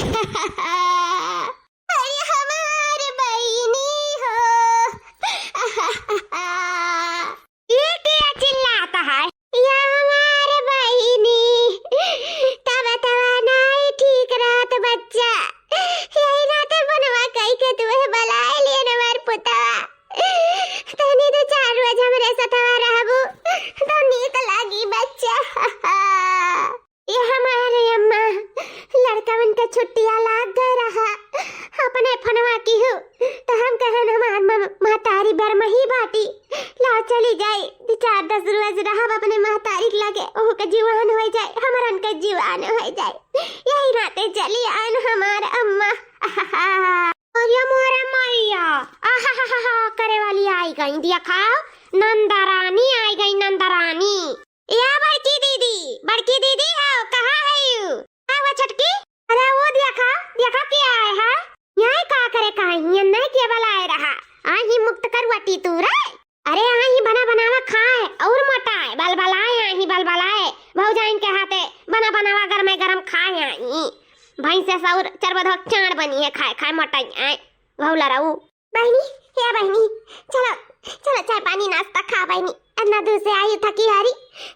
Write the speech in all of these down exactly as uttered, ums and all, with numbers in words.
अरे हमार बहिनी हो। ये क्या चिल्लाता है? या हमार बहिनी, तब तवा नाई ठीक रहत बच्चा, यही नाते फोनवा कई के तुहे बलाए लेन हमार पुतवा। तनी दो चार रोज हमरे सथवा रहबू तो नीक लागी बच्चा। ये हमारे अम्मा, लड़कवन के छुट्टिया लाग गए रहा, अपने फोनवा किहू, तो हम कहन हमार मम-, महतारी बरमही बाटी, लाओ चली जाई, दो चार दस रोज रहब अपने महतारी के लगे, ओहू के जीवान होइ जाए, हमरन के जीवान होइ जाए, यही नाते चली आन हमार अम्मा। अरे मोरे मैया, आहाहाहा करे वाली आई गई, देखा, नंदरानी आई गई, नंदरानी। या बड़की दीदी, बड़की दीदी हो, कहाँ है यू? का हुआ छोटकी? अरे वो देखा, देखा के आए है। यहाँ का करे का है? यहाँ नहीं केवल आए रहा। आई ही मुक्त करवटी तू रे। अरे आई ही बना बनावा खाए और मोटाए, बल बलाए, आई ही बल बलाए। भौजाइन के हाथे बना बनावा गरमे गरम खाए आई। भैंसे सौर चरबधवा चाँड़ बनी है, खाए खाए मोटाई आए। भौला रहू। बहिनी, हे बहिनी, चलो, चलो चाय पानी नाश्ता खा बहिनी, इतना दूर से आई थकी हारी,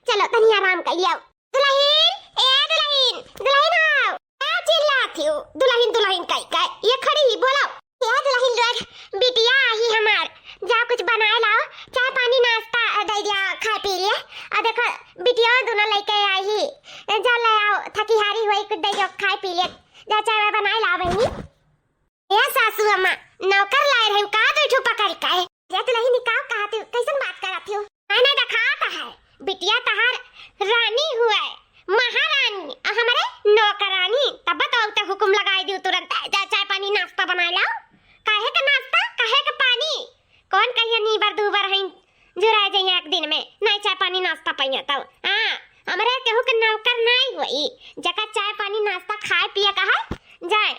चलो तनी आराम कर लियो। दुलहिन, ए दुलहिन, दुलहिन आओ। का चिल्लात हो? दुलहिन, दुलहिन कई, कई, ये खड़ी ही, बोलो। ए दुलहिन लोग, बिटिया आई हमार, जा कुछ बनाए लाओ, चाय पानी नाश्ता दे दिया, खाए पी लिए। आ देखो, बिटिया दोनों लेके आई ही, जा ले आओ, थकी हारी हुई, कुछ दे दियो, खाए पी लिए, जा चाय वाय बनाए लाओ बहिनी। ए सासू अम्मा, नौकर लाए रही का दुई ठो पकड़ के? ए दुलहिन का कहत हो, कैसन बात करत हो? आने देखात है, बिटिया तहार रानी हुए, महारानी, आ हमरे नौकरानी। तब तो उते हुकुम लगाई दियो तुरंत, जा चाय पानी नाश्ता बनाए लाओ। काहे के नाश्ता, काहे के पानी? कौन कहिया नीबर दूबर हईं, जुराए जइया एक दिन में, नाई चाय पानी नाश्ता पइया तब। हाँ, हमरे केहू के नौकर नाई होई, जका चाय पानी नाश्ता खाए पिए का है, जाए,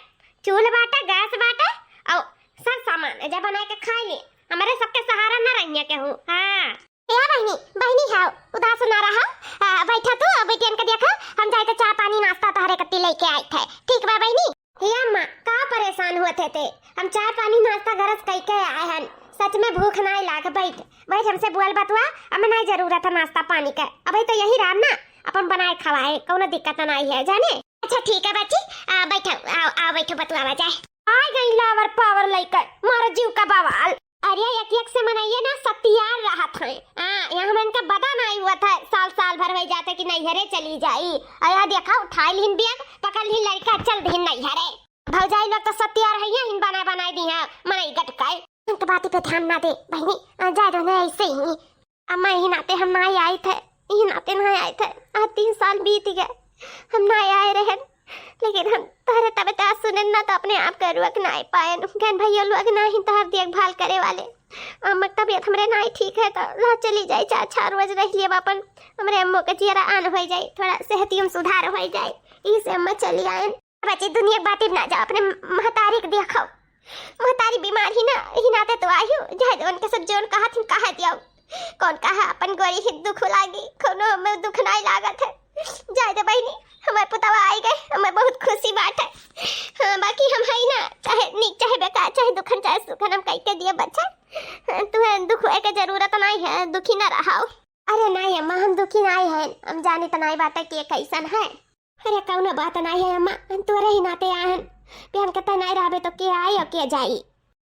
चूल्ह बाटे, गैस बाटे, और सब सामान है, जा बनाए के खाए ले। हमरे सबके सहारा न रहिए केहू। हाँ। ए बहिनी, बहिनी हाउ, उदास ना रहा। आ, बैठा तू, बेटियन के देखा, हम जाए तो चाय पानी नाश्ता तोहरे कत्ती लेके आए थे। ठीक बा बहिनी? हे अम्मा, का परेशान हुआ थे ते? हम चाय पानी नाश्ता गरज कई के आए हन। सच में भूख नाई लाग। बैठ, बैठ हमसे बोल बतुआ, अब नाई जरूरत है नाश्ता पानी के। अबे तो यही राम ना, अपन बनाए खवाए, कौनो दिक्कत नाई है, जाने? अच्छा ठीक है बच्ची, आ, बैठो, आओ, आओ बैठो बतुआ जाए। आ गई लावर पावर लेकर, मारो जीव का बवाल। अरे एक एक से मनइये ना सतियार रहत हैं। हाँ, यहाँ हमन का बदा नाई हुआ था, साल साल भर होइ जाते कि नैहरे चली जाई। अया देखा, उठाई लिहिन बैग, पकड़ लिहिन लड़का, चल दिहिन नैहरे। भौजाई लोग तो सतियार है, यहीं बना बनाई दी है, मनई गटकाई। इनके बाती पे ध्यान ना दे बहिनी, आ, जाए दो ना ऐसे ही। अम्मा यही नाते हम नाई आई थे, यही नाते नाई आई थे। आज तीन साल बीत गए, हम नाई आए रहन। लेकिन हम तोहरे तबीयत आज सुनेन ना तो अपने आप के रोक नाई पाएन। कहन भैया लोग नाहीं तोहर देखभाल करे वाले। अम्मा के तबीयत हमरे नाई ठीक है तो ला चली जाई, चार चार रोज रह लिए अपन। हमरे अम्मो के जियरा आन होइ जाई, थोड़ा सेहतियों में सुधार होइ जाई। इसे अम्मा चली आएन। बच्ची दुनिया के बाती में ना जाओ, अपने महतारी के देखो। महतारी बीमार ही ना, यही नाते तो आई हूँ। जाए दो उनके सब जोन कहा थी कहा दियो। कौन कहा अपन गोरी ही दुख लागी, कौनो में दुख नाई लागत है। जाए दे बहिनी, हमार पुतवा आई गए, हमें बहुत खुशी बात है। हाँ, बाकी हम है ना, चाहे नीक चाहे बेकार, चाहे दुखन चाहे सुखन, हम कई के दिए बच्चा। हाँ, तुम्हें दुख होए के जरूरत नाई है, दुखी ना रहाओ। अरे नाई अम्मा, हम दुखी नाई है, हम जानी तो नाई बाटे के कैसन है। अरे कौनो बात नाई है अम्मा, हम तोरे ही नाते आए हन। पे हम कहते नाई रहबे तो के आई और के जाई?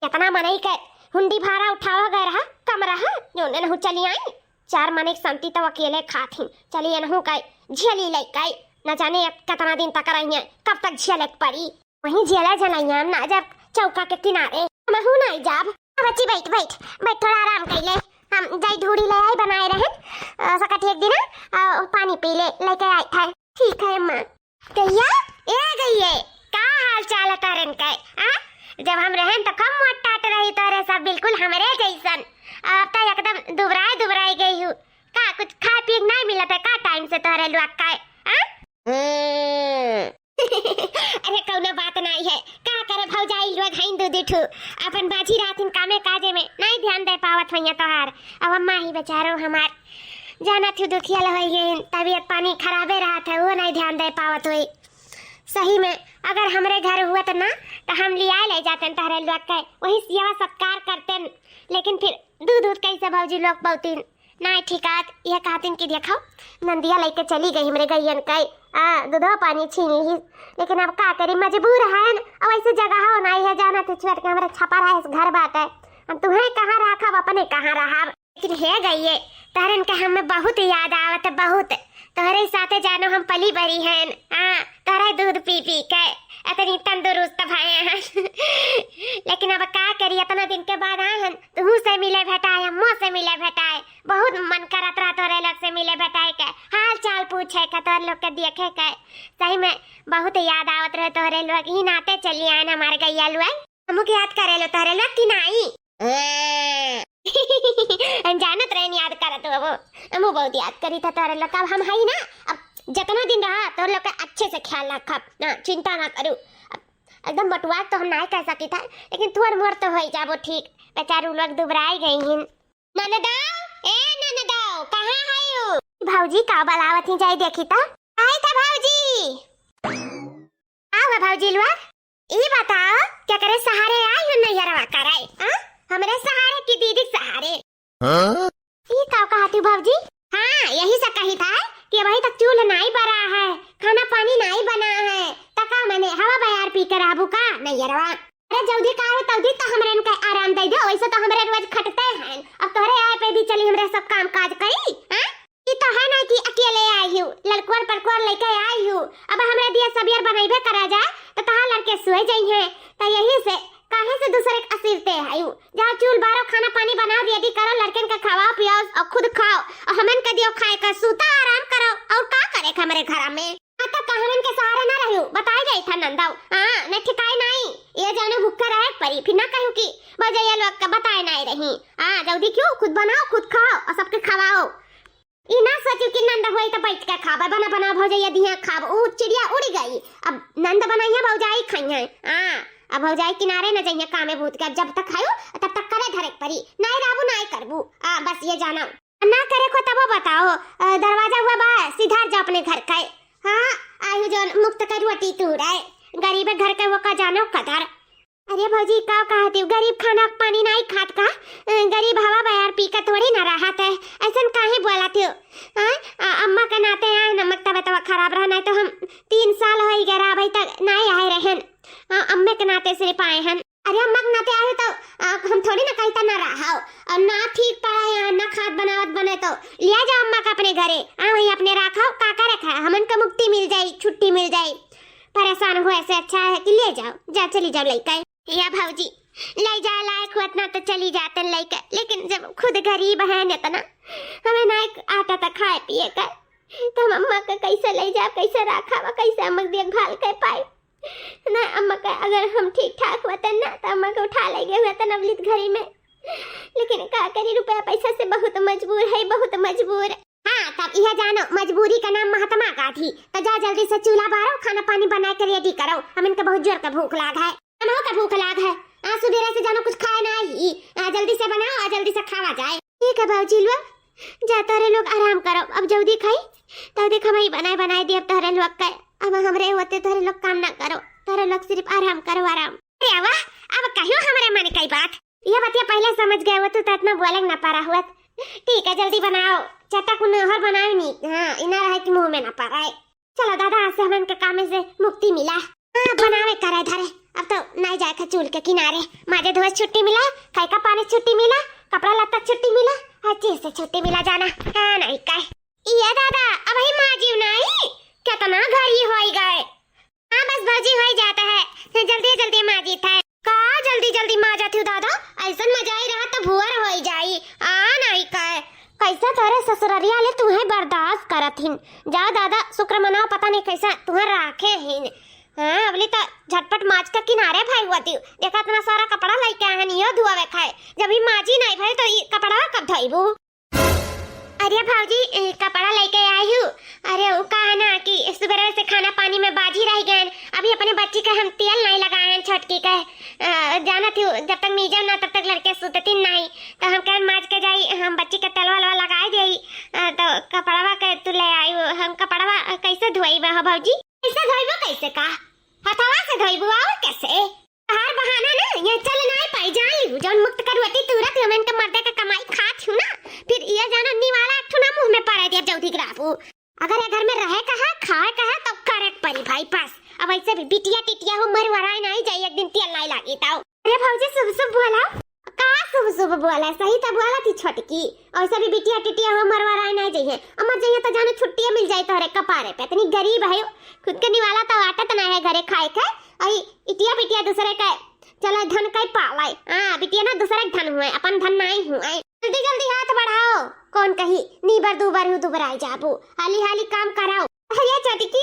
कितना मनई के हुंडी भाड़ा उठावा गए रहा, कम रहा, जो उन्हें नहु चली आई। चार मनई के संती तो अकेले खात ही, चलिए नहु का झेली ले काई, न जाने अब कितना दिन तक रही है, कब तक झेले के पड़ी। वहीं झेला झलैया ना जब चौका के किनारे, महू नाई जाब। बच्ची बैठ, बैठ, बैठ, थोड़ा आराम कर ले। हम जाई ढूढ़ी ले आई बनाए रहन, अ, सकट एक दिन, अ, पानी पी ले, लेके आई थे। ठीक है अम्मा। गैया, ए गैये, का हाल चाल है तारन के? आ? जब हम रहन तो कम मोट टाट रही तारे सब बिल्कुल हमरे जैसन। अब तो एकदम दुबराए दुबराए गई हूँ। का कुछ खाए पिए के नाई मिलत है का टाइम से तोहरे लोग का? आ? हम्म। अरे कौनो बात नाई है, का करे भौजाई लोग हईन दू दू ठू, अपन बाझी रहथिन कामे काजे में, नाई ध्यान दे पावत होइया तोहार। अब अम्मा ही बेचारो हमार, जाना थू दुखिया होई गई, तबीयत पानी खराबे रहत है, वो नाई ध्यान दे पावत होई। सही में अगर हमरे घर हुअत ना, त हम लियाए ले जातेन तहरे लोग के, वही सेवा सत्कार करतेन। लेकिन फिर दूध, दूध कैसे भौजी लोग पौतीन? नाहीं ठिकात, यह कहतीन कि देखो, नंदिया लइके चली गई हमरे गइयन के, आ, दूधो पानी छीन ली। लेकिन अब का करी, मजबूर हन, अब ऐसे जगह हो नाहीं है, जाना तो छोड़ के हमरे छपरा है, इस घर बाटे। हम तुम्हें कहाँ राखब, अपने कहाँ रहब? लेकिन हे गइये, तोहरन के हमें बहुत याद आवत, बहुत। तोहरे साथे जानो हम पली बड़ी हन। हाँ, तोहरे दूध पी पी के इतनी तंदुरुस्त भए हन। लेकिन अब का करी, इतना दिन के बाद आए हन, तुहू से मिले भेटाए, अम्मो से मिले भेटाए। बहुत मन करत रहा तोहरे लोग से मिले भेटाए के, हाल चाल पूछे के, तोहरे लोग के देखे के। सही में बहुत याद आवत रहे तोहरे लोग, ही नाते चली आए हमारे गइया लुआई। हमू के याद करे लो तोहरे लोग कि नाई? हम जानत रहन याद करत हो वो। हमू बहुत याद करी था तोहरे लोग। अब हम हई ना, अब जतना दिन रहा तोहरे लोग के अच्छे से ख्याल रखब ना, चिंता ना करू। अब एकदम मोटुआ तो हम नाई कह सकी था, लेकिन थोड़ मोड़ तो होई जाबो ठीक। बेचारू लोग दुबराई गई हिन। ननदो, ए ननदो, कहाँ हयू? भौजी का बलावत ही, जाई देखी त। आई था भौजी। आओ है भौजी लुआ, ई बताओ, केकरे सहारे आई हो नैहरवा करे, आ? हमरे सहारे कि दीदी के सहारे? हाँ? ई का कहती भौजी? हाँ, यही से कही था कि अभी तक चूल्ह नाई बरा है, खाना पानी नाई बना है, त का मने हवा बयार पी के रहबू का नैहरवा? अरे जल्दी का हो, तल्दी तो हमरे इनके आराम दे दो, वैसे तो हमरे रोज खटते हैं, अब तोहरे आए पे भी चली हमरे सब काम काज करी, हाँ? ई तो है ना कि अकेले आई हूँ, लड़कुअर पड़कुअर लेके आई हूँ। अब हमरा दिया सबियर बनइबे करा जाए, तो तहार लड़के सोए जाई हैं। तो यही से काहे से दूसरे के असीरते आई हूँ? जाओ चूल बारो, खाना पानी बनाओ, रेडी करो, लड़कन के खवाओ पियाओ और खुद खाओ, और हमन के दियो खाए का, सूता आराम करो। और का करे के हमरे घर में? हाँ, तो कहवन के सहारे ना रहियो, बताए जाई था नंदव। हाँ, न ठिकाए नाई, ये जानो भूखे रहे के परी, फिर ना कहू कि भौजैया लोग के बताए नाई रही। हाँ, जल्दी क्यों, खुद बनाओ, खुद खाओ और सबके खवाओ। ई ना सोचू कि नंद होई त बैठ के खाबे, बना बना भौजैया दिया खाब, ऊ चिड़िया उड़ गई। अब नंद बनइया भौजाई खइहें। हाँ, अब भौजाई किनारे न जइहें कामे भूत के। अब जब तक खायो तब तक करे धरे के परी, नाई रहबू नाई करबू। आ, बस ये जानो, ना करे को तबो बताओ। अ, दरवाजा हुआ बा, सिधार जाओ अपने घर के। हाँ, आयु जौन मुक्त के रोटी तू रहे, गरीब घर के वो का जानो कदर। अरे भौजी, का कहत हो? गरीब खाना पानी नाई खात का? अ, गरीब हवा बयार पी के थोड़ी ना रहत है। ऐसन काहे बोलत हो? हाँ? अ, अम्मा के नाते आए न, अम्मा के तबीयत खराब रहा, नहीं तो हम तीन साल हो गया रहा, अभी तक नाई आए रहन। अ, अम्मे के नाते सिर्फ आए हन। अरे अम्मा के नाते आए हो तो, अ, हम थोड़ी ना कही त ना रहो। और ना ठीक पड़ा या ना खात बनावत बने तो लिया जाओ अम्मा के अपने घरे। हाँ, वहीं अपने रखो, का करे खा, हमन का मुक्ति मिल जाई, छुट्टी मिल जाई। परेशान हुए से अच्छा है कि ले जाओ, जा चली जाओ लइके। या भौजी, ले जाए लायक हुआ इतना तो चली जाते लइके, लेकिन जब खुद गरीब है न इतना, हमें ना एक आटा तक खाए पिए का, तो हम अम्मा का कैसे ले जाओ, कैसे रखा, कैसे अम्मा की देखभाल कर पाए? ना अम्मा का अगर हम ठीक ठाक होते ना, तो अम्मा के उठा ले गए होते नवलीत घरी में। लेकिन का करी, रुपया पैसा से बहुत मजबूर है, बहुत मजबूर। हाँ, तब यह जानो, मजबूरी का नाम महात्मा गांधी। तो जा जल्दी से चूल्हा बारो, खाना पानी बना के रेडी करो, हम इनके बहुत जोर का भूख लाग है। हमहू का भूख लाग है। आज सुबेरे से जानो कुछ खाए ना आई। आ, जल्दी से बनाओ, आ, जल्दी से खावा जाए। ठीक है बाबूजी लोग, जा तोहरे लोग आराम करो, अब जल्दी खाई। तब देख हम ही बनाए बनाए दिए अब तोहरे लोग के। अब हमरे होते तोहरे लोग काम ना करो, तोहरे लोग सिर्फ आराम करो, आराम। अरे वाह, अब कहियो हमरे मन की बात। यह बतिया पहले समझ गए हो, तू तो इतना बोले ना पारा हुआ। ठीक है, जल्दी बनाओ, चटक उन्हें और बनाओ नहीं। हाँ, इना रहे कि मुंह में ना पड़े। चलो दादा, आज से हमन के कामे से मुक्ति मिला। हाँ, बनावे करे धरे, अब तो नहीं जाए के चूल के किनारे। माजे धोए छुट्टी मिला, खाए का पानी छुट्टी मिला, कपड़ा लत्ता छुट्टी मिला, हर चीज से छुट्टी मिला जाना। हाँ, नहीं कहे। ये दादा, अब ही माजियो नहीं, कितना घरी होई गए। हाँ, बस भौजी होई जाता है, जल्दी जल्दी माजी था। का जल्दी जल्दी माजत हो दादा? ऐसन मजाई रहा तो भुअर होई जाई। आ नहीं कहे। कैसा तोरे ससुररिया ले तुम्हें बर्दाश्त करत हिन। जाओ दादा, शुक्र मनाओ, पता नहीं कैसा तुम्हें राखे हिन। हाँ, अबली तो झटपट माज के किनारे भाई हुआ दियो। देखा इतना सारा कपड़ा लेके आए हन, यो धुआवे खाए। जब ही माजी नहीं भई तो ई कपड़ा कब धोइबू? अरे भौजी, ए, कपड़ा लेके आई हूँ। अरे वो का है ना कि सुबह से खाना पानी में बाजी रह गए। अभी अपने बच्ची के हम तेल नहीं लगाए हैं छोटकी के। अ, जानत हूँ जब तक मीजब ना तब तक लड़के सुततीन नहीं। तो हम कहें माज के जाई, हम बच्ची के तेल वालवा लगाए दे। अ, तो कपड़वा के तू ले आई हो, हम कपड़वा कैसे धोई बा हो भौजी? कैसे धोइबो कैसे का? हथवा से धोइबू और कैसे? तहार बहाना ना, ये चल नाई पाई, जान लीहू, जौन मुक्त करुअती तुरत हम इनके मर्दे के कमाई खात हूँ ना, फिर ये जानो निवाला एक ठो ना मुँह में पड़े दिया जौधी के रहबू। अगर ये घर में रहे कहा, खाए कहा, तो करे के परी भाई बस। अब ऐसे भी बिटिया टिटिया हो मरवराए नाई जाई, एक दिन तेल नाई लागी ताऊ। अरे भौजी शुभ शुभ बोला। का शुभ शुभ बोला, सही तो बोला थी छोटकी। ऐसे भी बिटिया टिटिया हो मरवराए नाई जाइए, अमर जाइए तो जानो छुट्टियाँ मिल जाए तोहरे कपारे पे। इतनी गरीब है, खुद के निवाला तो आटत ना है घरे खाए के, और इटिया बिटिया दूसरे के चला धन कई पावे। हाँ, बिटिया ना दूसरे के धन हुए, अपन धन नाई हुए। जल्दी जल्दी हाथ बढ़ाओ, कौन कही नी बर दू बर हूँ दुबराई जाबू, हाली हाली काम कराओ। अरे छोटकी,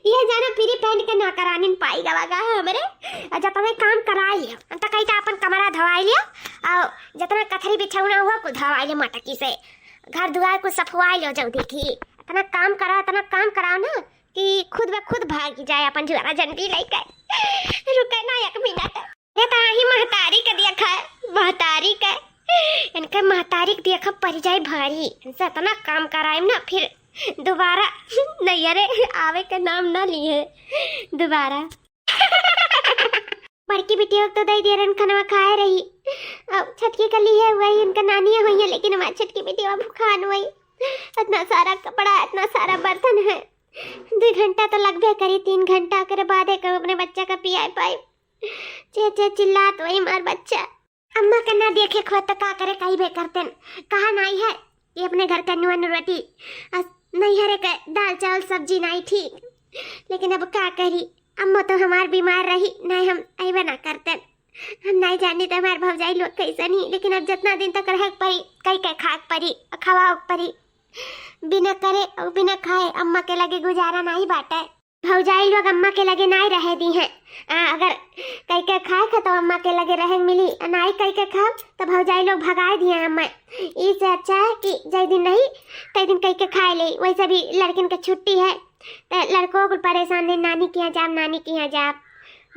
ये जाना फ्री फैंड के नौकरानिन पाई गवा गा है हमरे, और जब हमें काम कराई लियो, हम तो कही था अपन कमरा धवाई लियो, और जितना कथरी बिछौना हुआ कुछ धवाई लियो मटकी से, घर दुआर कुछ सफवाई लियो जल्दी की। इतना काम कराओ, इतना काम कराओ ना कि खुद ब खुद भागी जाए अपन जुआरा जंडी लेके। रुके ना एक मिनट। ये तो ही महतारी के देखा है, महतारी के। इनके महतारी के देखा पड़ जाए भारी। इनसे इतना काम कराए ना फिर दोबारा नैहरे आवे के नाम ना लिए दोबारा। बड़की बिटिया तो दई दे रन खनवा खाए रही। अब छटकी कली है वही इनका नानी हुई है, लेकिन हमारी छटकी बिटिया भुखान हुई। इतना सारा कपड़ा, इतना सारा बर्तन है, दो घंटा तो लगबे करी, तीन घंटा करे बाद एक अपने बच्चा का पियाए पाई। चे चे चिल्लात वही मार बच्चा। अम्मा के ना देखे खोए तो का करे, कही बे करतन। कहा नाई है कि अपने घर का नुआ रोटी, अस-, नैहरे के दाल चावल सब्जी नाई ठीक। लेकिन अब का करी, अम्मा तो हमार बीमार रही, नाई हम अइबे ना करतन। हम नाई जानी तो हमार भौजाई लोग कैसन ही, लेकिन अब जितना दिन तक रहे के परी, कई के खाए के परी, खवाओ के परी। बिना करे और बिना खाए अम्मा के लगे गुजारा नाई बाटे। भौजाई लोग अम्मा के लगे नाई रहे दी हैं। आ, अगर कई के खाए खे तो अम्मा के लगे रहे मिली, आ नाई कई के खाओ तो भौजाई लोग भगाए दिए अम्मा। इससे अच्छा है कि जय दिन रही, तय दिन कई के खाए ले। वैसे भी लड़किन के छुट्टी है, तो लड़को कुल परेशान नहीं, नानी के यहाँ जाब, नानी के यहाँ जाब।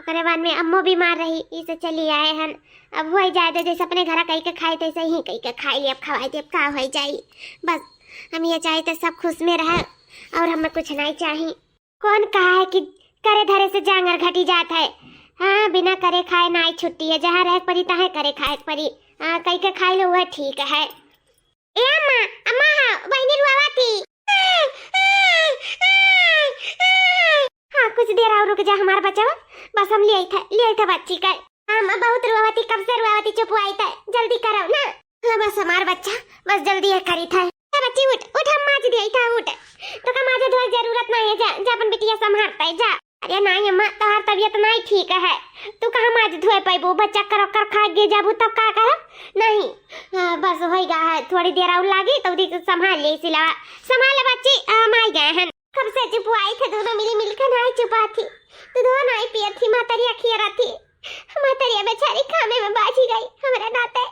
ओकरे बाद में अम्मो बीमार रही, इसे चली आए हन। अब हो जाए तो जैसे अपने घर कई के खाए तैसे ही कई के खाई, अब खवाई दे, अब का हो जाई। बस हम ये चाहे तो सब खुश में रहे और हमें कुछ नहीं चाहिए। कौन कहा है कि करे धरे से जांगर घटी जात है? हाँ, बिना करे खाए नाई छुट्टी है, जहाँ रहे के परी तहाँ करे खाए के परी। हाँ, कई के खाए लो वह ठीक है। ए अम्मा, अम्मा हाँ, बहिनी रुआवा थी। हाँ, कुछ देर और रुक जा हमार बचवा, बस हम ले आई था, ले आई था बच्ची का। हम बहुत रुआवा थी, कब से रुआवा थी, चुप हुआ था, जल्दी करो ना। हाँ, बस हमार बच्चा, बस जल्दी ये करी था। ए बच्ची उठ, उठ, हम माज दिया था, उठ। तो का माजे धोए जरूरत नहीं है, जा, जा अपन बिटिया संभालता है, जा। अरे नहीं अम्मा, तोहार तबीयत नहीं ठीक है, तू कहाँ माज धोए पैबू, बच्चा कर कर खा गे जाबू तब का करब? नहीं, हाँ, बस होई गा है, थोड़ी देर और लागी तो उदी संभाल ले सिलावा। संभाल ले बच्ची, हम आई गए हैं। कब से चुपवाई थे, दोनों मिली मिलकर नहीं चुपा थी, दूधवा नहीं पियत थी, महतरिया खियरा थी। महतरिया बेचारी कामे में बाझी गई, हमरे नाते,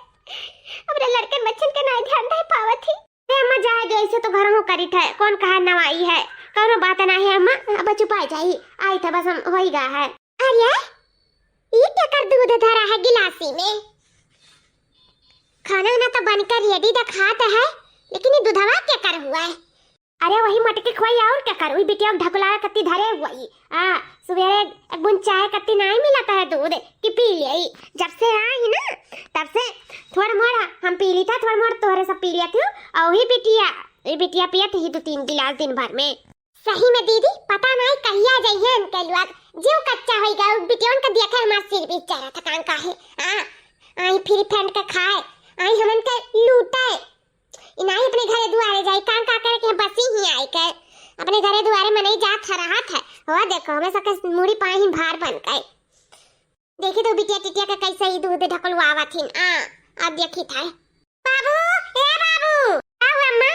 हमरे लड़कन बच्चन के नहीं ध्यान दे पावत थी। ए अम्मा, जाए दे, ऐसे तो घर में करी थे, कौन कहा नवाई है, कौनो बात नहीं है अम्मा, अब चुपा जाई, आई था बस हम होई गा है। अरे, ई केकर दूध धरा है गिलासी में? खाना ना तो बनकर रेडी दिखात है, लेकिन ये दूधवा केकर हुआ है? अरे वही मटकी खोई और केकर, वही बिटिया के ढकुलावे कत्ती धरे हुआ ही। आ, सुबेरे एक बूंद चाय कत्ती नाई मिलत है दूध कि पी लेई। जब से आई ना, तब से थोड़ मोड़ हम पी ली था, थोड़ मोड़ तोहरे सब पी लिया थी। और वही बिटिया, ये बिटिया पियत ही दो तीन गिलास दिन भर में। सही में दीदी, पता नहीं कहिया जइहे इनके लोग। जीव कच्चा होई गया, बिटियन के देखे हमार सिर भी चढ़ा थकान का है। हाँ, आई फ्री फैंड के खाए, आई हमन के लूटे। ई नाई अपने घरे दुआरे जाई, काम का करे के बसी ही आए के। अपने घरे दुआरे मनई जात है, रहत है। हो देखो, हमें सबके मूड़ी पाए ही भार बन गए। देखी तो बिटिया टिटिया के कैसे ई दूध ढकलवावत हिन। आ, आ देखी था। बाबू, ए बाबू, का हुआ अम्मा?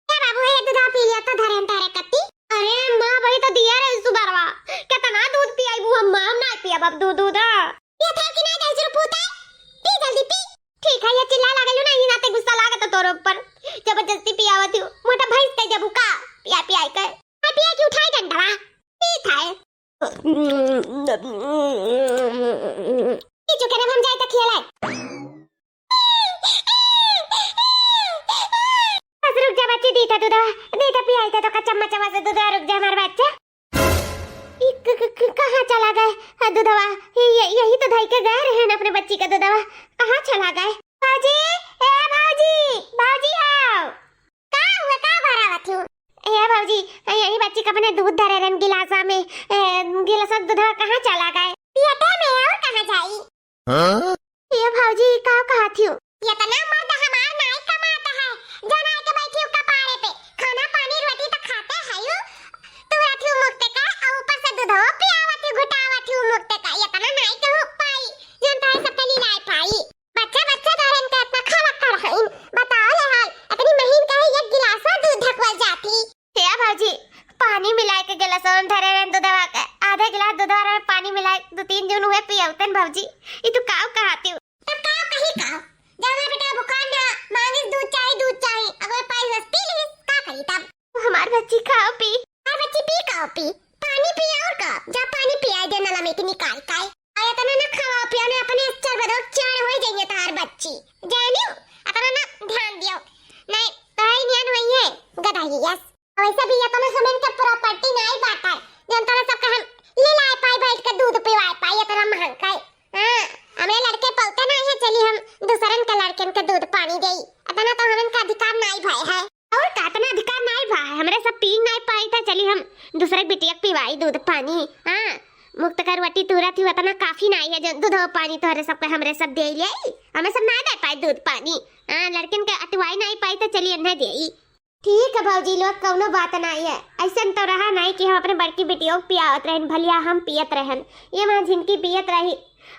ए बाबू, ए दूध पी लिया तो धरे हम तारे कत्ती। अरे अम्मा, वही तो दिया रे सुबरवा। कितना दूध पियाई बू अम्मा, हम ना पिया बाप दूध, दूध। ये था कि ना दस रुपये होता है? पी जल्दी पी। ठीक है, ये चिल्ला लागल हो ना, ये नाते गुस्सा लागत है तोरे ऊपर। जबरदस्ती पियावत हो। मोटा भैंस के जबू का? पिया पिया के। मैं पिया की उठाई डंडवा। ठीक है। ये जो करे हम जाए तो खेला। बस रुक जा बच्ची, दी था दूध, दी था पियाई था तो का चम्मच से दूध, रुक जा हमारे बच्चा। एक क-, कहाँ चला गए? अ, दुधवा, ये, ये, यही तो धई के गए रहे ना अपने बच्ची का दुधवा, कहाँ चला गए? भौजी, ए भौजी, भौजी आओ। का हुआ, का भरावत हूँ? ए भौजी, यही बच्ची का अपने दूध धरे रहन गिलासा में, ए, गिलासा दुधवा कहाँ चला गए? पियते में और कहाँ जाई? हाँ? ए भौजी, का कहत हूँ? इतना मर्द हमार नाई कमात है, जौन आके बैठी हूँ कपारे पे, खाना पानी रोटी तो खाते है यू, तू रहती हूँ मुक्त का, और ऊपर से दूधो पियावत हूँ, घुटावत हूँ मुक्त का, इतना नाई कहूँ पाई, जौन तोहरे सबके लीलाए पाई। बच्चा, बच्चा, तोहरे इनके इतना खावा कर हईन। बताओ ले हाल, इतनी महीन कहे एक गिलासा दूध ढकवल जाती। हे भौजी, पानी मिलाए के गिलासा में धरे रहन दूधवा के, आधा गिलास दूधवा में पानी मिलाए, दो तीन जून हुए पियौतन भौजी। ई तू काव कहती हूँ? तब काव कही काव? जब हमार बेटा भुखान ना मांगिस दूध चाही, दूध चाही, अगर पाई बस पी लीस, का करी तब? हमार बच्ची खाओ पी। हमार बच्ची पी काव पी? पानी पी और का? जा पानी पियाए दे नला में के निकाल काई। अरे इतना ना खावा पिया ने अपने चरबदो चार होई जाइए तार बच्ची। जानियो, इतना ना ध्यान दियो। नहीं, तोहरे नियन होई है, गधा ही यस। वैसे भी इतना हमन के प्रॉपर्टी नहीं बाटे, जौन तोरा सबके हम लिलाए पाई बैठ के दूध पिवाए पाई, इतना महंग है। हाँ, हमरे लड़के पलते नहीं है, चली हम दूसरन के लड़कन के दूध पानी देई, इतना तो हमन का अधिकार नहीं भय है। और का, इतना अधिकार नाई भा है, हमरे सब पी नाई पाई था, चली हम दूसरे बिटिया के पिवाई दूध पानी। हाँ, मुक्त करवटी तुरत ही उतना काफी नाई है जो दूध और पानी तोहरे सबके हमरे सब दे ले, हमें सब नाई दे पाए दूध पानी। हाँ, लड़कन के अटवाई नाई पाई था, चली अन्हे देई। ठीक है भौजी लोग, कौनो बात नाई है, ऐसन तो रहा नाई कि हम अपने बड़की बिटियों के पियावत रहन, भलिया हम पियत रहन, ये माँ झिनकी पियत रही,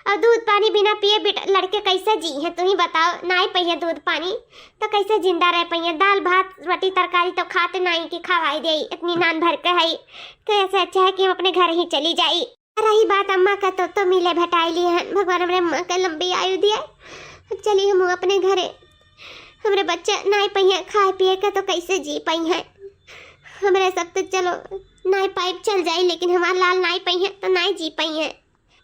और दूध पानी बिना पिए बेट-, लड़के कैसे जी हैं, तू ही बताओ, नाई पइहे दूध पानी तो कैसे जिंदा रह पइहे? दाल भात रोटी तरकारी तो खाते नाई कि खवाई दे, इतनी नान भर के है, तो ऐसे अच्छा है कि हम अपने घर ही चली जाई। रही बात अम्मा का, तो, तो मिले भेटाई लिए हैं, भगवान हमरे अम्मा के लंबी आयु दिया। अब चली हम अपने घरे, हमरे बच्चे नाई पइहे खाए पिए के तो कैसे जी पइहे? हमरे सब तो चलो नाई पाइप चल जाई, लेकिन हमार लाल नाई पइहे तो नाई जी पइहे।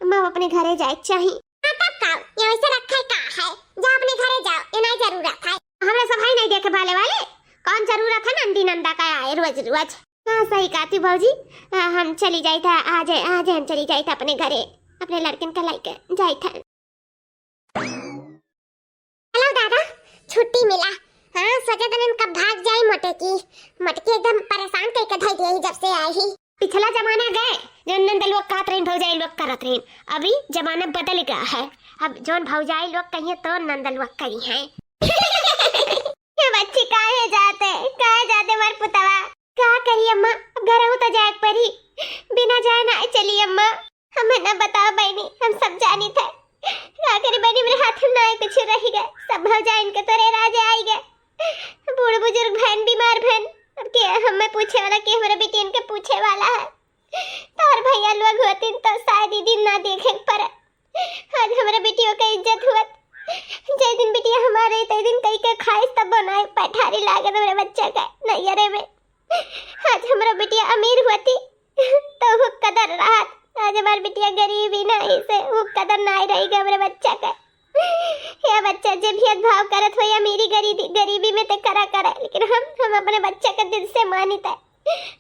अम्मा, अब अपने घरे जाए के चाही। हाँ, तब का? ये वैसे रखा है का है? जा अपने घरे जाओ, ये नहीं जरूरत है। हमरा सब है नहीं देखे भाले वाले, कौन जरूरत है नंदी नंदा का आए रोज रोज? हाँ, सही कहती भौजी, हाँ, हम चली जाई था, आज, आज हम चली जाई था अपने घरे, अपने लड़कन का लेके जाई था। हेलो दादा, छुट्टी मिला। हाँ, सोचे तनन कब भाग जाई मोटे की। मोटे की एकदम परेशान करके धई दिया ही जब से आई ही। पिछला जमाना गए, जो नंद लोग कहत रहिन, भौजाई लोग करत रहिन। अभी जमाना बदल गया है। अब जौन भौजाई लोग कहिए तो नंद लोग करी हैं। ये बच्ची काहे जाते, काहे जाते हमार पुतवा? का करी अम्मा, अब घरहू तो जाए के पड़ी। बिना जाए ना चली अम्मा। हमें ना बताओ बहनी, हम सब जानी थे। का करी बहनी, मेरे हाथ में ना कुछ रही गए, सब भौजाइन के तोरे राजे आई गए। बूढ़ बुजुर्ग भैन, बीमार भैन, अब के हमें पूछे वाला, के हमारे बेटियन के पूछे वाला है? तोहर भैया लोग होतिन तो शायद ई दिन ना देखे के पड़े। आज हमरा बेटियों के इज्जत हुअत, जे दिन बिटिया हमार रही, ते दिन कई के खाइस तब बनाए पैठारी लागत हमरे बच्चा के नैयरे में। आज हमरा बिटिया अमीर हुअती, तो वो कदर रहत। आज हमार बिटिया गरीबी ना, इसे वो कदर ना रही हमरे बच्चा के। या बच्चा, जे भेदभाव करत हो या मेरी गरीबी, गरीबी में ते करा करे, लेकिन हम, हम अपने बच्चा के दिल से मानित है।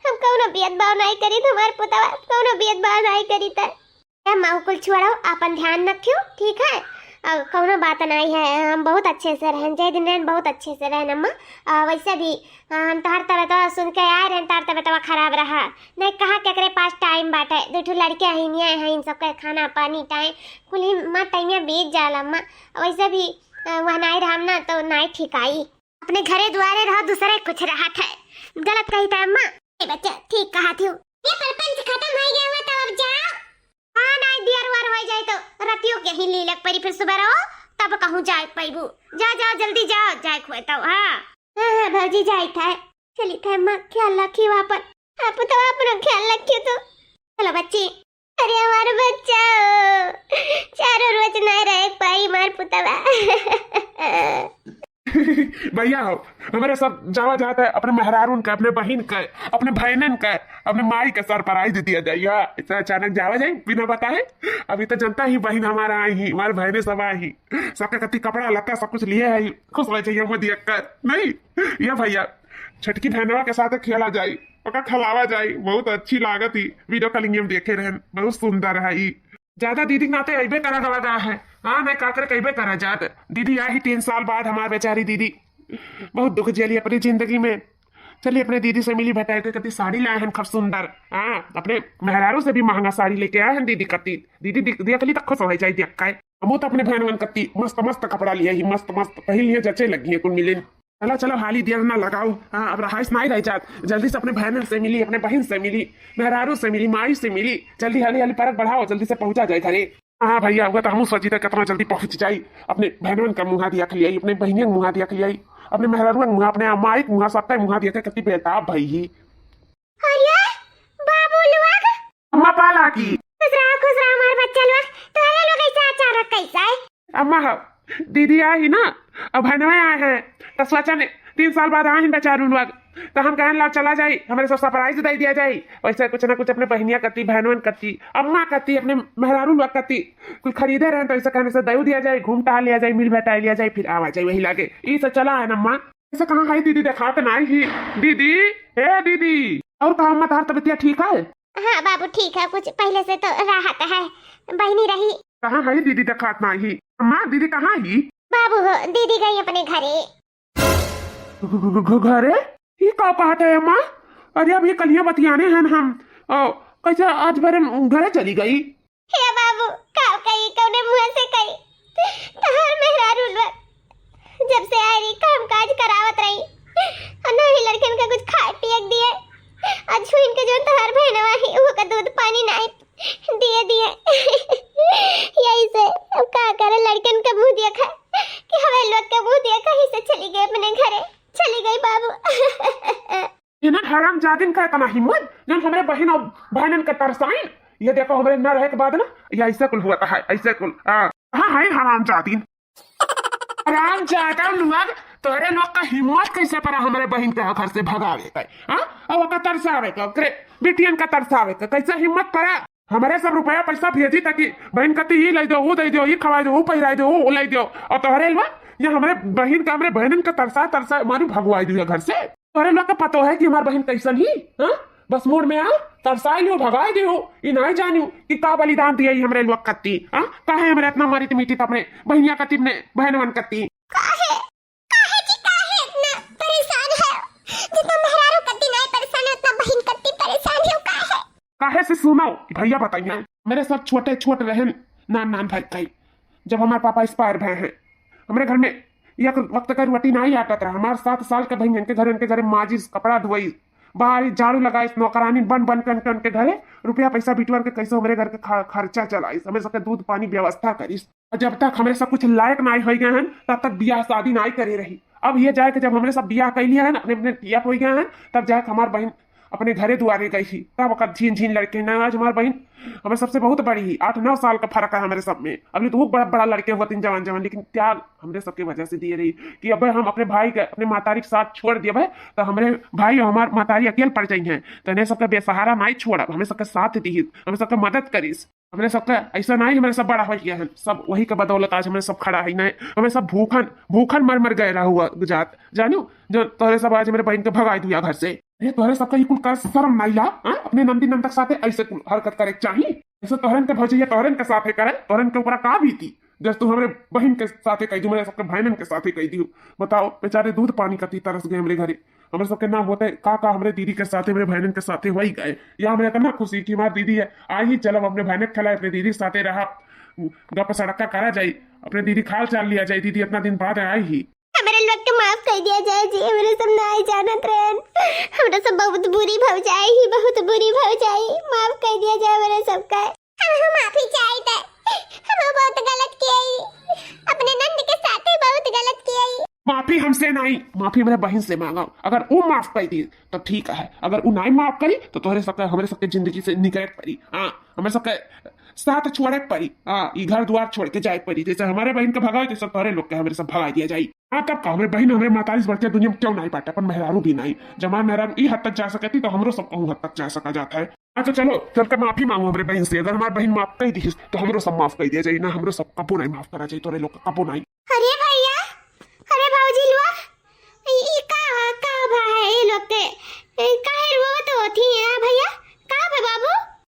हम कौनो भेदभाव नहीं करी, हमार पुतवा कौनो भेदभाव नहीं करी। ए माँ, कुल छोड़ो, आपन ध्यान रखियो, ठीक है? और कौनो बात नहीं है, हम बहुत अच्छे से रहन, जय दिन रहन, बहुत अच्छे से रहन अम्मा। और वैसे भी, आ, हम तोहर तबीयतवा सुन के आए रहन, तोहर तबीयतवा खराब रहा। नहीं कहा केकरे पास टाइम बाटे, दू ठो लड़के अहिनिया हैं, इन सबके खाना पानी टाइम, कुल ही माँ टाइम बीत जाला अम्मा। वैसे भी, आ, वह नहीं रहम ना तो नहीं ठीक आई। अपने घरे दुआरे रहो, दूसरे कुछ रहत है। गलत कही था अम्मा। ए बच्चा, ठीक कहा थी। ये परपंच खत्म हो गया हुआ तो अब जाओ। हाँ, ना दियर वार हो जाए तो रतियों के ही लीलक परी, फिर सुबह रहो तब कहूँ जाए पैबू। जा, जाओ, जल्दी जाओ, जाए खुए तो। हाँ। हाँ, हाँ, भौजी जाए था। चली था अम्मा, ख्याल रखी वहाँ पर। आप तो अपना ख्याल रखियो तो। चलो बच्ची। अरे हमार बच्चा, चारों रोज ना रह पाई मार पुतवा। भैया हो, हमरे सब जावा जात है अपने मेहरारून का, अपने बहिन का, अपने बहनन का, अपने माई का सरप्राइज दिया जाई। हाँ, इतना अचानक जावा जाई बिना बताए। अभी तो जनता ही बहिन हमारा आई ही, हमारे बहने सब आई ही, सबके कति कपड़ा लत्ता सब कुछ लिए है, खुश रह जाइए वो दिया कर। नहीं, ये भैया, छोटकी बहनवा के साथ खेला जाई। ओका खिलावा जाई, बहुत अच्छी लागत ही। Video calling में देखे रहन, बहुत सुंदर है ई। ज्यादा दीदी के नाते अइबे करा गवा गा है। हाँ, मैं का करे कइबे करा जात। दीदी आई ही तीन साल बाद हमार बेचारी दीदी। बहुत दुख झेली अपनी जिंदगी में। चली अपने दीदी से मिली भेटाई के कति साड़ी लाए हन खूब सुंदर। हाँ, अपने मेहरारू से भी महंगा साड़ी लेके आए हन दीदी कति। दीदी दिख-, देखली त खुश होइ जाई देख के। हमहू त अपने बहनवन कति मस्त मस्त कपड़ा लिया ही, मस्त मस्त पहिन लिया, जचे लगी है कुल मिलिन। चलो, चलो, हाली देर ना लगाओ। हाँ, अब रहाइश नाई रह जात। जल्दी से अपने बहनन से मिली, अपने बहिन से मिली, मेहरारू से मिली, माई से मिली। जल्दी हाली हाली परक बढ़ाओ, जल्दी से पहुँचा जाए घरे। हाँ भैया, हुआ तो हमहू सोची था कितना जल्दी पहुँच जाई, अपने बहनवन का मुँहा दिया खलियाई, अपने बहिनिया के मुँहा दिया खलियाई, अपने मेहरारुआ के मुँहा, अपने माई के मुँहा, सबका मुँहा दिया के कति बेताब भई ही। अरे बाबू लोग। अम्मा पाला की। खुश रहा, खुश रहा हमार बच्चा लोग। तोहरे लोग ऐसा अचानक कैसा है? अम्मा हो, दीदी आई ही ना, अब बहनवे आए हैं, त सोचा ने तीन साल बाद आए हैं बेचारू लोग, त हम कहन ला चला जाई, हमरे सब surprise दे दिया जाई, वैसे कुछ ना कुछ अपने बहिनिया कति, बहनवन कति, अम्मा कति, अपने मेहरारू लोग कति कुछ खरीदे रहन, त ऐसे कहने से दे दिया जाई, घूम टहल लिया जाई, मिल भेटाई लिया जाई, फिर आवा जाई वही लागे। ई से चला है ना अम्मा। ऐसे कहाँ है दीदी, देखात नाई ही। दीदी, ए दीदी, और कहा अम्मा, तहार तबीयतिया ठीक है? हाँ बाबू, ठीक है, कुछ पहले से तो राहत है, बहिनी रही। कहाँ है दीदी, देखात नाई ही। अम्मा, दीदी कहाँ ही? बाबू हो, दीदी गई अपने घरे। घ-, घ-, घ-, घरे? ई का कहत है अम्मा? अरे अभी कलिया बतियाने हैं हम। ओ, कैसे आज भरे घरे चली गई? हे बाबू, का कही, कौने मुँह से कही? तहार मेहरारू लोग जब से आए रही, काम काज करावत रही, और ना ही लड़कन का कुछ खाए पिए के दिए, और छुइन के जोन तहार बहनवा ही, वो का दूध पानी नाई दिए दिए। यही से अब का करे, लड़कन का मुँह देखा कि हमें लोग का मुँह देखा ही से चली गई अपने घरे, चली गई बाबू। इन्हन हरामजादिन का इतना हिम्मत, जौन हमरे बहिन और बहनन के तरसाइन। ये देखो, हमरे न रहे के बाद ना, ये ऐसे कुल हुआ है, ऐसे कुल। हाँ, हाँ, है हरामजादिन। हरामजादा लोग, तोहरे लोग का हिम्मत कैसे पड़ा हमरे बहिन के घर से भगावे के, हाँ? और ओका तरसावे के, ओकरे बिटियन का तरसावे के, कैसे हिम्मत पड़ा? हमरे सब रुपया पैसा भेजी ताकि बहिन कती ई लै दो, वो दै दो, ई खवाई दो, वो पहिराई दो, वो लै दो, और तोहरे लोग ये हमरे बहिन का, हमरे बहनन का तरसा तरसा मारी भगवाई दिया घर से। तोहरे लोग का पतो है कि हमार बहिन कैसन ही, हाँ? बस मूड में आ, तरसाई लियो, भगाई दियो, ई नाई जानियो कि का बलिदान दिया ई हमरे लोग कत्ती, हाँ? काहे हमरे इतना मारित मीटित अपने बहिनिया कत्ती, अपने बहनवन कत्ती? काहे? काहे जी, काहे इतना परेशान है? जितना मेहरारू कत्ती नाई परेशान है, उतना बहिन कत्ती परेशान है, काहे? काहे से सुनो, भैया बताइए, मेरे सब छोटे छोट रहन, नान नान भाई कई, जब हमारे पापा expire भए हैं, हमरे घर में एक वक्त का रोटी नाई आटत रहा। हमार सात साल के भई इनके घरे, इनके घरे माजिस, कपड़ा धोई, बाहर झाड़ू लगाइस, नौकरानी बन बन के उनके, उनके घरे रुपया पैसा बिटवर के कैसे हमरे घर के खा-, खर्चा चलाइस, हमें सबके दूध पानी व्यवस्था करिस। और जब तक हमरे सब कुछ लायक नाई होई गए हैं, तब तक बियाह शादी नाई करे रही। अब ये जाए के जब हमरे सब बियाह कैली हैं, अपने अपने टिया होई गए हैं, तब जाए के हमार बहिन अपने घरे दुआरे गई ही, तब ओकर झीन झीन लड़के ना। आज हमार बहिन हमरे सबसे बहुत बड़ी ही, आठ नौ साल का फर्क है हमरे सब में। अभी तो वो बड़ा बड़ा लड़के हुआ तीन जवान जवान, लेकिन त्याग हमरे सबके वजह से दिए रही कि अब हम अपने भाई के, अपने महतारी के साथ छोड़ दिए भाई, तो हमरे भाई और हमार महतारी अकेल पड़ जाई हैं। तो इन्हें सबके बेसहारा नाई छोड़ब, हमें सबके साथ दी, हमें सबके मदद करिस। हमरे सबका ऐसा नाई, हमरे सब बड़ा हो गया है, सब वही के बदौलत आज हमरे सब खड़ा है। नहीं, हमरे सब भूखन, भूखन मर मर गए रहा हुआ जात, जानू, जो तोहरे सब आज हमरे बहन के भगाई दिया घर से। अरे, तोहरे सबका ये कुल कर शर्म नाई ला, हाँ? अपने नंदी नंदक साथे ऐसे कुल हरकत करे के चाही? ऐसे तोहरन के भौजैया तोहरन के साथे करे, तोहरन के ऊपर का बीती? जस तू हमरे बहन के साथे कह दू, मेरे सबके भाईनन के साथे कह दियो। बताओ, बेचारे दूध पानी कती तरस गए हमरे घरे। हमरे सबके ना होते का, का हमरे दीदी के साथे, हमरे बहनन के साथे वही गए। या हमरे इतना खुशी कि हमार दीदी है, आई ही, चलो अपने बहन के खिलाए, अपने दीदी के साथे रहा, गप सड़का करा जाई, अपने दीदी खाल चाल लिया जाई, दीदी इतना दिन बाद आई ही। हमरे लोग के माफ कर दिया जाए जी, हमरे सब नाई जानत रहन, हमरा सब बहुत बुरी भौजाई ही, बहुत बुरी भौजाई, माफ कर दिया जाए हमरे सबका। हम, हम माफी चाहित है, हम बहुत गलत किया ही, अपने नंद के साथे बहुत गलत किया ही। माफी हमसे नाई, माफी हमरे बहिन से मांगो। अगर उ माफ कर दी तो ठीक है, अगर उ नाई माफ करी तो तोहरे सबके, हमरे सबके जिंदगी से निकले के पड़ी। हाँ, हमरे सबके साथ छोड़े के पड़ी। हाँ, ई घर द्वार छोड़ के जाए के पड़ी। जैसे हमरे बहिन के भगाए, तैसे तोहरे लोग के हमरे सब भगा दिया जाई। हाँ, तब का, हमरे बहिन, हमरे महतारी से बढ़ के दुनिया में क्यों नाई बाटे, अपन मेहरारू भी नाई। जब हमार मेहरारू ई हद तक जा सकती तो हमरो सब कहूँ हद तक जा सका जात है। अच्छा चलो, चल के माफी मांगो हमरे बहिन से। अगर हमार बहिन माफ कर दिहिस तो हमरो सब माफ कर दिया जाई ना, हमरो सब कबो नाई माफ करा जाई, तोरे लोग का कबो नाई। अरे भैया, अरे भौजी लोग, ई, ई का, का भा है ये लोग के? ए, काहे रोवत हो?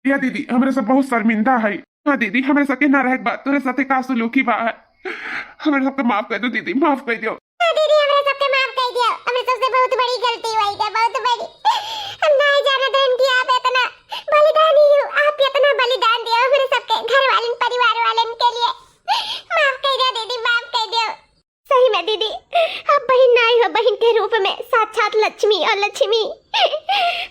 या दीदी, हमरे सब बहुत शर्मिंदा है। हाँ दीदी, हमरे सबके ना रहे के बा, तोरे साथे का सुलूकी बा है। हमरे सबके माफ कर दो दीदी, माफ कर दो। हाँ दीदी, हमरे सबके माफ कर दियो, हमरे सबसे बहुत बड़ी गलती हुई है, बहुत बड़ी। हम नहीं जानत रहन कि आप इतना बलिदानी हो, आप इतना बलिदान दियो हमरे सबके घर वालन, परिवार वालन के लिए। माफ कर दियो दीदी, माफ कर दियो। सही में दीदी, आप बहिन नाई हो, बहिन के रूप में साक्षात लक्ष्मी और लक्ष्मी।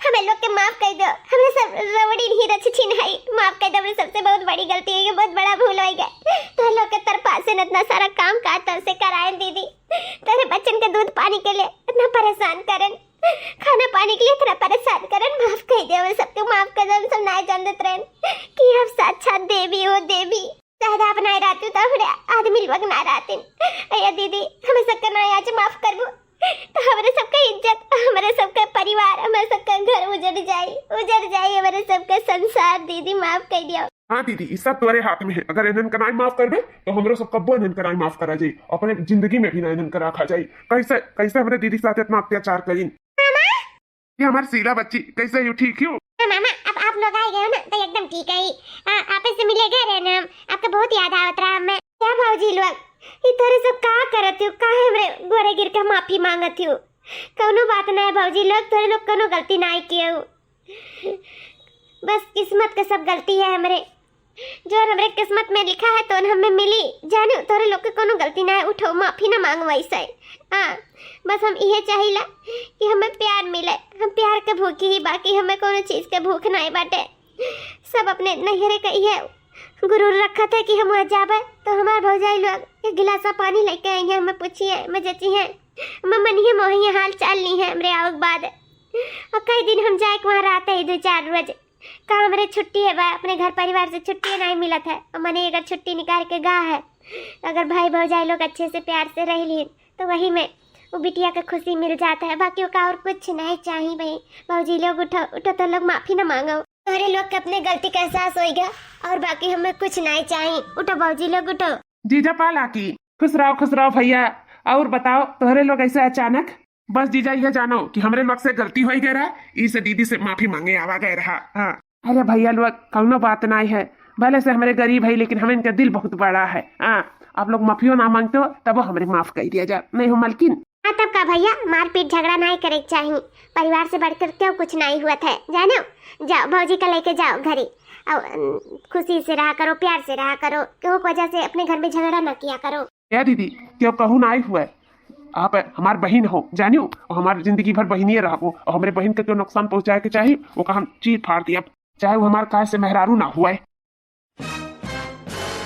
हमें लोग के माफ कर दो, हमरे सब रवड़ी नहीं रच छिन है, माफ कर दो, हमरे सबसे बहुत बड़ी गलती है, ये बहुत बड़ा भूल हो गया। तो लोग के तरफा से इतना सारा काम काज तोर से कराए दीदी, तेरे बच्चन के दूध पानी के लिए इतना परेशान करन, खाना पानी के लिए इतना परेशान करन, माफ कर दो, हमरे सबके माफ कर दो, हम सब नाई जानत रहन कि आप साक्षात देवी हो, देवी। शायद आप नाई रहती तो हमरे आदमी लोग ना रहते। अरे दीदी, हमें सबके नाई आज माफ करबू तो हमरे सबके इज्जत, हमरे सबके परिवार, हमरे सबके घर उजड़ जाई, उजड़ जाई हमरे सबके संसार। दीदी, माफ कर दियो। हाँ दीदी, ई सब तोरे हाथ में है। अगर इन्हन का नाई माफ करबे तो हमरो सब कब्बो इन्हन का नाई माफ करा जाई, अपने जिंदगी में भी ना इन्हन का रखा जाई। कैसे, कैसे हमरे दीदी के साथ इतना अत्याचार करीन? मामा, ये हमार शीला बच्ची, कैसे हो, ठीक हो? हाँ मामा, अब आप लोग आ गए हो ना तो एकदम ठीक है। हाँ, आप से मिले गए रहे ना हम, आपका बहुत याद आवत रहा हमें। क्या भौजी लोग, ये तोरे सब का करत हो? काहे हमरे गोड़े गिर के माफी मांगत हो? कौनो बात ना है भौजी लोग, तोरे लोग कौनो गलती ना किए हो। बस किस्मत के सब गलती है हमरे, जो हमरे किस्मत में लिखा है तो हमें मिली। जाने तोरे लोग के कौनो गलती ना है, उठो, माफी ना मांगो ऐसे। हाँ, बस हम इहे चाहिला कि हमें प्यार मिले, हम प्यार के भूखी ही, बाकी हमें कौनो चीज के भूख नहीं बाटे। सब अपने नैहरे के इहे गुरूर रखत है कि हम वहाँ जाबे तो हमार भौजाई लोग एक गिलासा पानी लेके आई है, हमें पूछी है, हमें जची है, हमें मनिहे मोहिए हाल चाल ली है हमरे आवक बाद। और कई दिन हम जाए के वहाँ रहते ही दो चार रोज, का हमरे छुट्टी है बा, अपने घर परिवार से छुट्टी नहीं मिलत है। और मने अगर छुट्टी निकाल के गा है तो अगर भाई भौजाई लोग अच्छे से प्यार से रह लीन तो वही में वो बिटिया के खुशी मिल जाता है, बाकी ओका और कुछ नहीं चाहिए भाई। भौजी लोग उठो, उठो तो लोग माफी ना मांगो। तोहरे लोग के अपने गलती का एहसास होइगा और बाकी हमें कुछ नहीं चाहिए। उठो भौजी लोग, उठो। जीजा पाला की खुश रहो, खुश रहो भैया। और बताओ, तोहरे लोग ऐसे अचानक? बस जीजा, यह जानो कि हमरे लोग से गलती हो गया रहा, इसे दीदी से माफी मांगे आवा गए रहा। हाँ। अरे भैया लोग, कौनो बात नहीं है, भले से हमरे गरीब है लेकिन हमें इनका दिल बहुत बड़ा है। हाँ, आप लोग माफियो ना मांगते हो तब हमरे माफ कर दिया जा, नहीं हो मलकिन? हाँ, तब का भैया, मारपीट झगड़ा नहीं करे के चाहिए, परिवार से बढ़कर क्यों कुछ नहीं हुआ था, जानो? जाओ भौजी का लेके जाओ घरे, और अम, खुशी से रहा करो, प्यार से रहा करो, केहू के वजह से अपने घर में झगड़ा ना किया करो। क्या दीदी, क्यों कहू ना आई हुआ है? आप हमार बहिन हो, जानियो, और हमार जिंदगी भर बहिनिए रहबो, और हमरे बहिन के क्यों नुकसान पहुँचाए के चाही, ओका हम चीर फाड़ दियब, चाहे वो हमार काय से मेहरारू ना हुआ है।